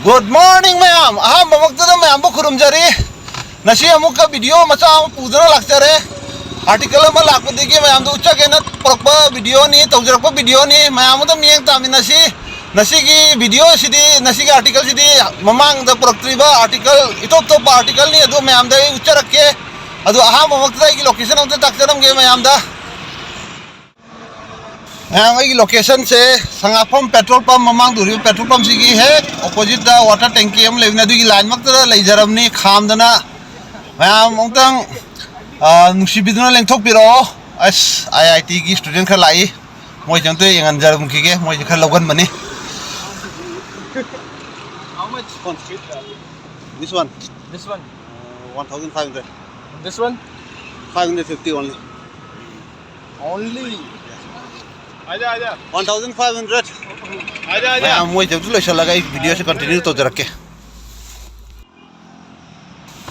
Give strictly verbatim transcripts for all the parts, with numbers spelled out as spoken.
Good morning ꯃꯌꯥꯝ, ꯑꯍꯥꯟꯕꯃꯛꯇꯗ ꯃꯌꯥꯝꯕꯨ ꯈꯨꯔꯨꯝꯖꯔꯤ꯫ ꯉꯁꯤ ꯑꯃꯨꯛꯀ ꯚꯤꯗꯤꯑꯣ ꯃꯆꯥ ꯑꯃ ꯄꯨꯗꯨꯅ ꯂꯥꯛꯆꯔꯦ꯫ ꯑꯥꯔꯇꯤꯀꯜ ꯑꯃ ꯂꯥꯛꯄꯗꯒꯤ ꯃꯌꯥꯝꯗ ꯎꯠꯆꯒꯦꯅ ꯄꯨꯔꯛꯄ ꯚꯤꯗꯤꯑꯣꯅꯤ, ꯇꯧꯖꯔꯛꯄ ꯚꯤꯗꯤꯑꯣꯅꯤ꯫ ꯃꯌꯥꯝ ꯑꯃꯗ ꯃꯤꯠꯌꯦꯡ ꯇꯥꯃꯤꯟꯅꯁꯤ꯫ ꯉꯁꯤꯒꯤ ꯚꯤꯗꯤꯑꯣꯁꯤꯗꯤ, ꯉꯁꯤꯒꯤ ꯑꯥꯔꯇꯤꯀꯜꯁꯤꯗꯤ ꯃꯃꯥꯡꯗ ꯄꯨꯔꯛꯇ꯭ꯔꯤꯕ ꯑꯥꯔꯇꯤꯀꯜ, ꯏꯇꯣꯞ ꯇꯣꯞꯄ ꯑꯥꯔꯇꯤꯀꯜꯅꯤ꯫ ꯑꯗꯨ ꯃꯌꯥꯝꯗ ꯑꯩ ꯎꯠꯆꯔꯛꯀꯦ꯫ ꯑꯗꯨ ꯑꯍꯥꯟꯕꯃꯛꯇꯗ ꯑꯩꯒꯤ ꯂꯣꯀꯦꯁꯟ ꯑꯃꯇ ꯇꯥꯛꯆꯔꯝꯒꯦ ꯃꯌꯥꯝꯗ꯫ ꯃꯌꯥꯝ, ꯑꯩꯒꯤ ꯂꯣꯀꯦꯁꯟꯁꯦ ꯁꯉꯥꯛꯐꯝ ꯄꯦꯇ꯭ꯔꯣꯜ ꯄꯝ, ꯃꯃꯥꯡꯗ ꯎꯔꯤꯕ ꯄꯦꯇ꯭ꯔꯣꯜ ꯄꯝꯁꯤꯒꯤ ꯍꯦꯛ ꯑꯣꯄꯣꯖꯤꯠꯇ ꯋꯥꯇꯔ ꯇꯦꯡꯀꯤ ꯑꯃ ꯂꯩꯕꯅꯦ, ꯑꯗꯨꯒꯤ ꯂꯥꯏꯟꯃꯛꯇꯗ ꯂꯩꯖꯔꯕꯅꯤ ꯈꯥꯝꯗꯅ꯫ ꯃꯌꯥꯝ ꯑꯃꯨꯛꯇꯪ, ꯑ, ꯅꯨꯡꯁꯤꯕꯤꯗꯨꯅ ꯂꯦꯡꯊꯣꯛꯄꯤꯔꯛꯑꯣ꯫ ꯑꯁ, ꯑꯥꯏ ꯑꯥꯏ ꯇꯤꯒꯤ ꯁ꯭ꯇꯨꯗꯦꯟ ꯈꯔ ꯂꯥꯛꯏ, ꯃꯣꯏꯁꯦ ꯑꯝꯇ ꯌꯦꯡꯍꯟꯖꯔꯝꯈꯤꯒꯦ, ꯃꯣꯏꯁꯦ ꯈꯔ ꯂꯧꯒꯟꯕꯅꯤ꯫ How much? This one. This one. Uh, one thousand five hundred. This one? Five hundred fifty only. Only. One thousand five hundred. ꯃꯌꯥꯝ, ꯃꯣꯏ ꯇꯧꯕꯗꯨ ꯂꯣꯏꯁꯤꯜꯂꯒ ꯑꯩ ꯚꯤꯗꯤꯑꯣꯁꯦ ꯀꯟꯇꯤꯅ꯭ꯌꯨ ꯇꯧꯖꯔꯛꯀꯦ꯫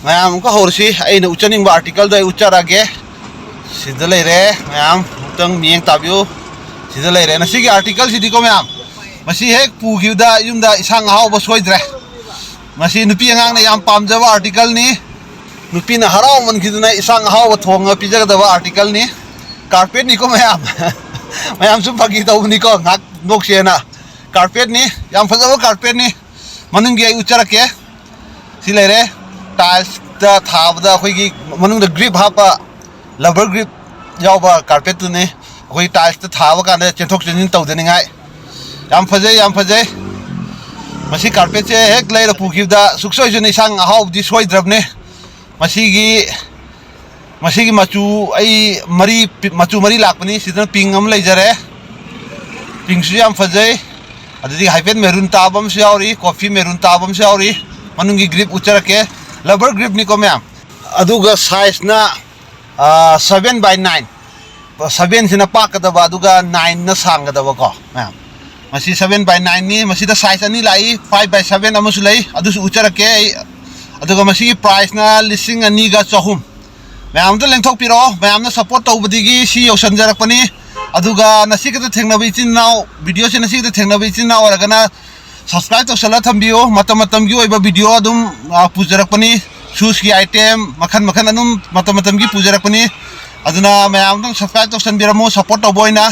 ꯃꯌꯥꯝ ꯑꯃꯨꯛꯀ ꯍꯧꯔꯁꯤ꯫ ꯑꯩꯅ ꯎꯠꯆꯅꯤꯡꯕ ꯑꯥꯔꯇꯤꯀꯜꯗꯣ ꯑꯩ ꯎꯠꯆꯔꯛꯑꯒꯦ꯫ ꯁꯤꯗ ꯂꯩꯔꯦ ꯃꯌꯥꯝ, ꯑꯃꯨꯛꯇꯪ ꯃꯤꯠꯌꯦꯡ ꯇꯥꯕꯤꯌꯨ꯫ ꯁꯤꯗ ꯂꯩꯔꯦ꯫ ꯉꯁꯤꯒꯤ ꯑꯥꯔꯇꯤꯀꯜꯁꯤꯗꯤꯀꯣ ꯃꯌꯥꯝ, ꯃꯁꯤ ꯍꯦꯛ ꯄꯨꯈꯤꯕꯗ ꯌꯨꯝꯗ ꯏꯟꯁꯥꯡ ꯑꯍꯥꯎꯕ ꯁꯣꯏꯗ꯭ꯔꯦ꯫ ꯃꯁꯤ ꯅꯨꯄꯤ ꯑꯉꯥꯡꯅ ꯌꯥꯝ ꯄꯥꯝꯖꯕ ꯑꯥꯔꯇꯤꯀꯜꯅꯤ꯫ ꯅꯨꯄꯤꯅ ꯍꯔꯥꯎꯃꯟꯈꯤꯗꯅ ꯏꯟꯁꯥꯡ ꯑꯍꯥꯎꯕ ꯊꯣꯡꯉꯒ ꯄꯤꯖꯒꯗꯕ ꯑꯥꯔꯇꯤꯀꯜꯅꯤ꯫ ꯀꯥꯔꯄꯦꯠꯅꯤꯀꯣ ꯃꯌꯥꯝ꯫ ꯃꯌꯥꯝ ꯁꯨꯝ ꯐꯥꯒꯤ ꯇꯧꯕꯅꯤꯀꯣ, ꯉꯥꯏꯍꯥꯛ ꯅꯣꯛꯁꯦꯅ꯫ ꯀꯥꯔꯄꯦꯠꯅꯤ, ꯌꯥꯝ ꯐꯖꯕ ꯀꯥꯔꯄꯦꯠꯅꯤ꯫ ꯃꯅꯨꯡꯒꯤ ꯑꯩ ꯎꯠꯆꯔꯛꯀꯦ꯫ ꯁꯤ ꯂꯩꯔꯦ꯫ ꯇꯥꯏꯜꯁꯇ ꯊꯥꯕꯗ ꯑꯩꯈꯣꯏꯒꯤ ꯃꯅꯨꯡꯗ ꯒ꯭ꯔꯤꯞ ꯍꯥꯞꯄ, ꯂꯕꯔ ꯒ꯭ꯔꯤꯞ ꯌꯥꯎꯕ ꯀꯥꯔꯄꯦꯠꯇꯨꯅꯤ꯫ ꯑꯩꯈꯣꯏ ꯇꯥꯏꯜꯁꯇ ꯊꯥꯕ ꯀꯥꯟꯗ ꯆꯦꯟꯊꯣꯛ ꯆꯦꯟꯁꯤꯟ ꯇꯧꯗꯅꯤꯡꯉꯥꯏ꯫ ꯌꯥꯝ ꯐꯖꯩ, ꯌꯥꯝ ꯐꯖꯩ꯫ ꯃꯁꯤ ꯀꯥꯔꯄꯦꯠꯁꯦ ꯍꯦꯛ ꯂꯩꯔ ꯄꯨꯈꯤꯕꯗ ꯁꯨꯛꯁꯣꯏ ꯁꯣꯏꯗꯅ ꯏꯟꯁꯥꯡ ꯑꯍꯥꯎꯕꯗꯤ ꯁꯣꯏꯗ꯭ꯔꯕꯅꯦ꯫ ꯃꯁꯤꯒꯤ, ꯃꯁꯤꯒꯤ ꯃꯆꯨ ꯑꯩ ꯃꯔꯤ, ꯃꯆꯨ ꯃꯔꯤ ꯂꯥꯛꯄꯅꯤ꯫ ꯁꯤꯗꯅ ꯄꯤꯡ ꯑꯃ ꯂꯩꯖꯔꯦ, ꯄꯤꯡꯁꯨ ꯌꯥꯝ ꯐꯖꯩ꯫ ꯑꯗꯨꯗꯒꯤ ꯍꯥꯏꯐꯦꯠ ꯃꯦꯔꯨꯟ ꯇꯥꯕ ꯑꯃꯁꯨ ꯌꯥꯎꯔꯤ, ꯀꯣꯐꯤ ꯃꯦꯔꯨꯟ ꯇꯥꯕ ꯑꯃꯁꯨ ꯌꯥꯎꯔꯤ꯫ ꯃꯅꯨꯡꯒꯤ ꯒ꯭ꯔꯤꯞ ꯎꯠꯆꯔꯛꯀꯦ, ꯂꯕꯔ ꯒ꯭ꯔꯤꯞꯅꯤꯀꯣ ꯃꯌꯥꯝ꯫ ꯑꯗꯨꯒ ꯁꯥꯏꯖꯅ, ꯑꯥ, seven by nine꯫ Sevenꯁꯤꯅ ꯄꯥꯛꯀꯗꯕ, ꯑꯗꯨꯒ nineꯅ ꯁꯥꯡꯒꯗꯕꯀꯣ ꯃꯌꯥꯝ꯫ ꯃꯁꯤ seven by nineꯅꯤ꯫ ꯃꯁꯤꯗ ꯁꯥꯏꯖ ꯑꯅꯤ ꯂꯥꯛꯏ, five by seven ꯑꯃꯁꯨ ꯂꯩ, ꯑꯗꯨꯁꯨ ꯎꯠꯆꯔꯛꯀꯦ ꯑꯩ꯫ ꯑꯗꯨꯒ ꯃꯁꯤꯒꯤ ꯄ꯭ꯔꯥꯏꯁꯅ ꯂꯤꯁꯤꯡ ꯑꯅꯤꯒ ꯆꯍꯨꯝ꯫ ꯃꯌꯥꯝ ꯑꯝꯇ ꯂꯦꯡꯊꯣꯛꯄꯤꯔꯛꯑꯣ, ꯃꯌꯥꯝꯅ ꯁꯞꯄꯣꯔꯠ ꯇꯧꯕꯗꯒꯤ ꯁꯤ ꯌꯧꯁꯟꯖꯔꯛꯄꯅꯤ꯫ ꯑꯗꯨꯒ ꯉꯁꯤ ꯈꯛꯇ ꯊꯦꯡꯅꯕ ꯏꯆꯤꯟ ꯏꯅꯥꯎ, ꯚꯤꯗꯤꯑꯣꯁꯦ ꯉꯁꯤ ꯈꯛꯇ ꯊꯦꯡꯅꯕ ꯏꯆꯤꯟ ꯏꯅꯥꯎ ꯑꯣꯏꯔꯒꯅ subscribe ꯇꯧꯁꯜꯂ ꯊꯝꯕꯤꯌꯨ꯫ ꯃꯇꯝ ꯃꯇꯝꯒꯤ ꯑꯣꯏꯕ ꯚꯤꯗꯤꯑꯣ ꯑꯗꯨꯝ, ꯑ, ꯄꯨꯖꯔꯛꯄꯅꯤ꯫ Shoesꯀꯤ item ꯃꯈꯟ ꯃꯈꯟ ꯑꯗꯨꯝ ꯃꯇꯝ ꯃꯇꯝꯒꯤ ꯄꯨꯖꯔꯛꯄꯅꯤ꯫ ꯑꯗꯨꯅ ꯃꯌꯥꯝ ꯑꯗꯨꯝ subscribe ꯇꯧꯁꯟꯕꯤꯔꯝꯃꯨ, support ꯇꯧꯕ ꯑꯣꯏꯅ꯫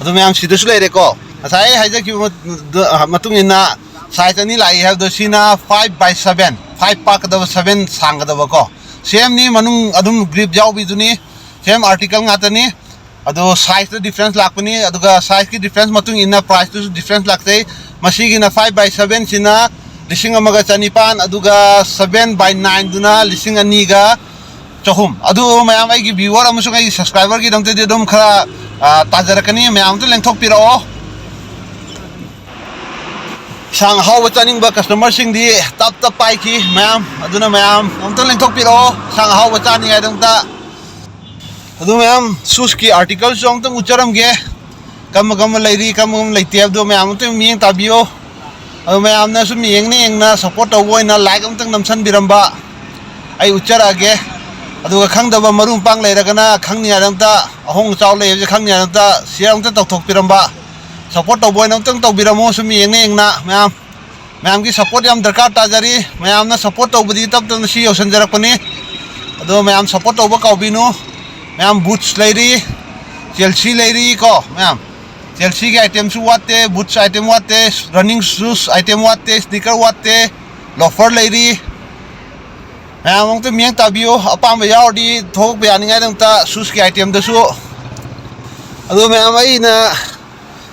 ꯑꯗꯨ ꯃꯌꯥꯝ ꯁꯤꯗꯁꯨ ꯂꯩꯔꯦꯀꯣ꯫ ꯉꯁꯥꯏ ꯑꯩ ꯍꯥꯏꯖꯈꯤꯕ ꯃꯇꯨꯡ ꯏꯟꯅ size ꯑꯅꯤ ꯂꯥꯛꯏ ꯍꯥꯏꯕꯗꯣ, ꯁꯤꯅ five by seven, five ꯄꯥꯛꯀꯗꯕ, seven ꯁꯥꯡꯒꯗꯕ ꯀꯣ꯫ Sameꯅꯤ, ꯃꯅꯨꯡ ꯑꯗꯨꯝ grip ꯌꯥꯎꯕꯤꯗꯨꯅꯤ, same article ꯉꯥꯛꯇꯅꯤ꯫ ꯑꯗꯣ sizeꯇ difference ꯂꯥꯛꯄꯅꯤ, ꯑꯗꯨꯒ sizeꯀꯤ difference ꯃꯇꯨꯡ ꯏꯟꯅ priceꯇꯨꯁꯨ difference ꯂꯥꯛꯆꯩ꯫ ꯃꯁꯤꯒꯤꯅ five by sevenꯁꯤꯅ ꯂꯤꯁꯤꯡ ꯑꯃꯒ ꯆꯅꯤꯄꯥꯟ, ꯑꯗꯨꯒ seven by nineꯗꯨꯅ ꯂꯤꯁꯤꯡ ꯑꯅꯤꯒ ꯆꯍꯨꯝ꯫ ꯑꯗꯨ ꯃꯌꯥꯝ, ꯑꯩꯒꯤ viewer ꯑꯃꯁꯨꯡ ꯑꯩꯒꯤ subscriberꯒꯤꯗꯃꯛꯇꯗꯤ ꯑꯗꯨꯝ ꯈꯔ, ꯑ, ꯇꯥꯖꯔꯛꯀꯅꯤ꯫ ꯃꯌꯥꯝ ꯑꯝꯇ ꯂꯦꯡꯊꯣꯛꯄꯤꯔꯛꯑꯣ꯫ ꯏꯟꯁꯥꯡ ꯑꯍꯥꯎꯕ ꯆꯥꯅꯤꯡꯕ customerꯁꯤꯡꯗꯤ ꯇꯞ ꯇꯞ ꯄꯥꯏꯈꯤ ꯃꯌꯥꯝ꯫ ꯑꯗꯨꯅ ꯃꯌꯥꯝ ꯑꯝꯇ ꯂꯦꯡꯊꯣꯛꯄꯤꯔꯛꯑꯣ, ꯏꯟꯁꯥꯡ ꯑꯍꯥꯎꯕ ꯆꯥꯅꯤꯡꯉꯥꯏꯗꯃꯛꯇ꯫ ꯑꯗꯨ ꯃꯌꯥꯝ, shoesꯀꯤ articleꯁꯨ ꯑꯃꯨꯛꯇꯪ ꯎꯠꯆꯔꯝꯒꯦ꯫ ꯀꯔꯝꯕ ꯀꯔꯝꯕ ꯂꯩꯔꯤ, ꯀꯔꯝꯕ ꯀꯔꯝꯕ ꯂꯩꯇꯦ ꯍꯥꯏꯕꯗꯣ ꯃꯌꯥꯝ ꯑꯃꯨꯛꯇꯪ ꯃꯤꯠꯌꯦꯡ ꯇꯥꯕꯤꯌꯣ꯫ ꯑꯗꯣ ꯃꯌꯥꯝꯅ ꯁꯨꯝ ꯌꯦꯡꯅ ꯌꯦꯡꯅ support ꯇꯧꯕ ꯑꯣꯏꯅ like ꯑꯃꯨꯛꯇꯪ ꯅꯝꯁꯟꯕꯤꯔꯝꯕ ꯑꯩ ꯎꯠꯆꯔꯛꯑꯒꯦ꯫ ꯑꯗꯨꯒ ꯈꯪꯗꯕ ꯃꯔꯨꯞ ꯃꯄꯥꯡ ꯂꯩꯔꯒꯅ, ꯈꯪꯅꯤꯡꯉꯥꯏꯗꯃꯛꯇ, ꯑꯍꯣꯡ ꯑꯆꯥꯎ ꯂꯩ ꯍꯥꯏꯕꯁꯦ ꯈꯪꯅꯤꯡꯉꯥꯏꯗꯃꯛꯇ share ꯑꯃꯨꯛꯇꯪ ꯇꯧꯊꯣꯛꯄꯤꯔꯝꯕ, support ꯇꯧꯕ ꯑꯣꯏꯅ ꯑꯃꯨꯛꯇꯪ ꯇꯧꯕꯤꯔꯝꯃꯣ꯫ ꯁꯨꯝ ꯌꯦꯡꯅ ꯌꯦꯡꯅ ꯃꯌꯥꯝ, ꯃꯌꯥꯝꯒꯤ support ꯌꯥꯝ ꯗꯔꯀꯥꯔ ꯇꯥꯖꯔꯤ꯫ ꯃꯌꯥꯝꯅ support ꯇꯧꯕꯗꯤ ꯇꯞ ꯇꯞꯅ ꯁꯤ ꯌꯧꯁꯟꯖꯔꯛꯄꯅꯤ꯫ ꯑꯗꯣ ꯃꯌꯥꯝ support ꯇꯧꯕ ꯀꯥꯎꯕꯤꯅꯨ꯫ ꯃꯌꯥꯝ, boots ꯂꯩꯔꯤ, jersey ꯂꯩꯔꯤ ꯀꯣ ꯃꯌꯥꯝ꯫ Jerseysꯒꯤ itemꯁꯨ ꯋꯥꯠꯇꯦ, boots item ꯋꯥꯠꯇꯦ, running shoes item ꯋꯥꯠꯇꯦ, sneaker ꯋꯥꯠꯇꯦ, loafer ꯂꯩꯔꯤ꯫ ꯃꯌꯥꯝ ꯑꯃꯨꯛꯇ ꯃꯤꯠꯌꯦꯡ ꯇꯥꯕꯤꯌꯨ, ꯑꯄꯥꯝꯕ ꯌꯥꯎꯔꯗꯤ ꯊꯣꯛꯂꯛꯄ ꯌꯥꯅꯤꯡꯉꯥꯏꯗꯃꯛꯇ shoesꯀꯤ itemꯗꯁꯨ꯫ ꯑꯗꯣ ꯃꯌꯥꯝ, ꯑꯩꯅ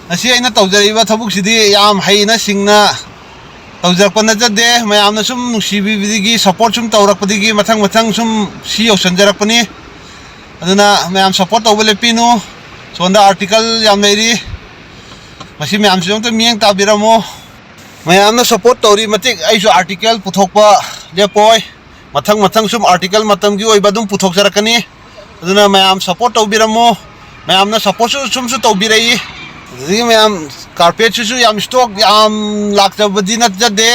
ꯉꯁꯤ ꯑꯩꯅ ꯇꯧꯖꯔꯤꯕ ꯊꯕꯛꯁꯤꯗꯤ ꯌꯥꯝ ꯍꯩꯅ ꯁꯤꯡꯅ ꯇꯧꯖꯔꯛꯄ ꯅꯠꯆꯗꯦ꯫ ꯃꯌꯥꯝꯅ ꯁꯨꯝ ꯅꯨꯡꯁꯤꯕꯤꯕꯗꯒꯤ, support ꯁꯨꯝ ꯇꯧꯔꯛꯄꯗꯒꯤ ꯃꯊꯪ ꯃꯊꯪ ꯁꯨꯝ ꯁꯤ ꯌꯧꯁꯟꯖꯔꯛꯄꯅꯤ꯫ ꯑꯗꯨꯅ ꯃꯌꯥꯝ support ꯇꯧꯕ ꯂꯦꯞꯄꯤꯅꯨ꯫ ꯁꯣꯝꯗ article ꯌꯥꯝ ꯂꯩꯔꯤ, ꯃꯁꯤ ꯃꯌꯥꯝꯁꯤꯁꯨ ꯑꯝꯇ ꯃꯤꯠꯌꯦꯡ ꯇꯥꯕꯤꯔꯝꯃꯣ꯫ ꯃꯌꯥꯝꯅ support ꯇꯧꯔꯤ ꯃꯇꯤꯛ ꯑꯩꯁꯨ article ꯄꯨꯊꯣꯛꯄ ꯂꯦꯞꯄꯣꯏ꯫ ꯃꯊꯪ ꯃꯊꯪ ꯁꯨꯝ article ꯃꯇꯝꯒꯤ ꯑꯣꯏꯕ ꯑꯗꯨꯝ ꯄꯨꯊꯣꯛꯆꯔꯛꯀꯅꯤ꯫ ꯑꯗꯨꯅ ꯃꯌꯥꯝ support ꯇꯧꯕꯤꯔꯝꯃꯣ꯫ ꯃꯌꯥꯝꯅ supportꯁꯨ ꯁꯨꯝꯁꯨ ꯇꯧꯕꯤꯔꯛꯏ꯫ ꯑꯗꯨꯗꯒꯤ ꯃꯌꯥꯝ, carpetꯁꯤꯁꯨ ꯌꯥꯝ stock ꯌꯥꯝ ꯂꯥꯛꯆꯕꯗꯤ ꯅꯠꯆꯗꯦ꯫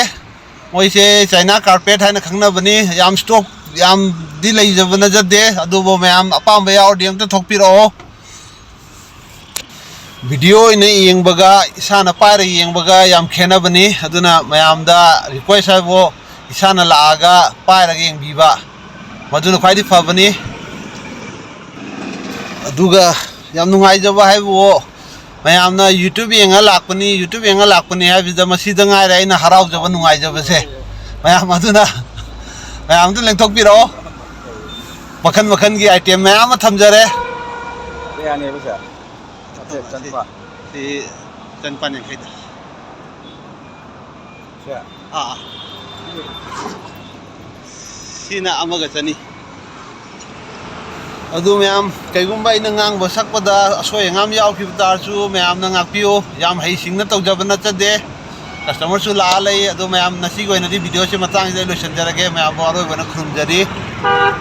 ꯃꯣꯏꯁꯦ China carpet ꯍꯥꯏꯅ ꯈꯪꯅꯕꯅꯤ꯫ ꯌꯥꯝ stock ꯌꯥꯝꯗꯤ ꯂꯩꯖꯕ ꯅꯠꯆꯗꯦ꯫ ꯑꯗꯨꯕꯨ ꯃꯌꯥꯝ ꯑꯄꯥꯝꯕ ꯌꯥꯎꯔꯗꯤ ꯑꯝꯇ ꯊꯣꯛꯄꯤꯔꯛꯑꯣ꯫ ꯚꯤꯗꯤꯑꯣ ꯑꯣꯏꯅ ꯌꯦꯡꯕꯒ ꯏꯁꯥꯅ ꯄꯥꯏꯔꯒ ꯌꯦꯡꯕꯒ ꯌꯥꯝ ꯈꯦꯠꯅꯕꯅꯤ꯫ ꯑꯗꯨꯅ ꯃꯌꯥꯝꯗ ꯔꯤꯀ꯭ꯋꯦꯁ ꯍꯥꯏꯕꯨ, ꯏꯁꯥꯅ ꯂꯥꯛꯑꯒ ꯄꯥꯏꯔꯒ ꯌꯦꯡꯕꯤꯕ, ꯃꯗꯨꯅ ꯈ꯭ꯋꯥꯏꯗꯒꯤ ꯐꯕꯅꯤ꯫ ꯑꯗꯨꯒ ꯌꯥꯝ ꯅꯨꯡꯉꯥꯏꯖꯕ ꯍꯥꯏꯕꯨ, ꯃꯌꯥꯝꯅ YouTube ꯌꯦꯡꯉ ꯂꯥꯛꯄꯅꯤ, YouTube ꯌꯦꯡꯉ ꯂꯥꯛꯄꯅꯤ ꯍꯥꯏꯕꯁꯤꯗ ꯃꯁꯤꯗ ꯉꯥꯏꯔꯦ ꯑꯩꯅ ꯍꯔꯥꯎꯖꯕ, ꯅꯨꯡꯉꯥꯏꯖꯕꯁꯦ꯫ ꯃꯌꯥꯝ ꯑꯗꯨꯅ, ꯃꯌꯥꯝ ꯑꯗꯨ ꯂꯦꯡꯊꯣꯛꯄꯤꯔꯛꯑꯣ꯫ ꯃꯈꯟ ꯃꯈꯟꯒꯤ item ꯃꯌꯥꯝ ꯑꯃ ꯊꯝꯖꯔꯦ꯫ ꯀꯌꯥꯅꯦꯕ ꯁꯦ? ꯆꯥꯇ꯭ꯔꯦꯠ, ꯆꯅꯤꯄꯥꯟ꯫ ꯁꯤ ꯆꯅꯤꯄꯥꯟ ꯌꯥꯡꯈꯩꯗ꯫ ꯁꯦ? ꯑꯥ, ꯑꯥ꯫ ꯁꯤꯅ ꯑꯃꯒ ꯆꯅꯤ꯫ ꯑꯗꯨ ꯃꯌꯥꯝ, ꯀꯩꯒꯨꯝꯕ ꯑꯩꯅ ꯉꯥꯡꯕ ꯁꯛꯄꯗ ꯑꯁꯣꯏ ꯑꯉꯥꯝ ꯌꯥꯎꯈꯤꯕ ꯇꯥꯔꯁꯨ ꯃꯌꯥꯝꯅ ꯉꯥꯛꯄꯤꯌꯨ꯫ ꯌꯥꯝ ꯍꯩꯁꯤꯡꯅ ꯇꯧꯖꯕ ꯅꯠꯆꯗꯦ꯫ ꯀꯁꯇꯃꯔꯁꯨ ꯂꯥꯛꯑ ꯂꯩ꯫ ꯑꯗꯣ ꯃꯌꯥꯝ, ꯉꯁꯤꯒꯤ ꯑꯣꯏꯅꯗꯤ ꯚꯤꯗꯤꯑꯣꯁꯦ ꯃꯇꯥꯡꯁꯤꯗ ꯑꯩ ꯂꯣꯏꯁꯤꯟꯖꯔꯒꯦ꯫ ꯃꯌꯥꯝꯕꯨ ꯑꯔꯣꯏꯕ ꯑꯣꯏꯅ ꯈꯨꯔꯨꯝꯖꯔꯤ꯫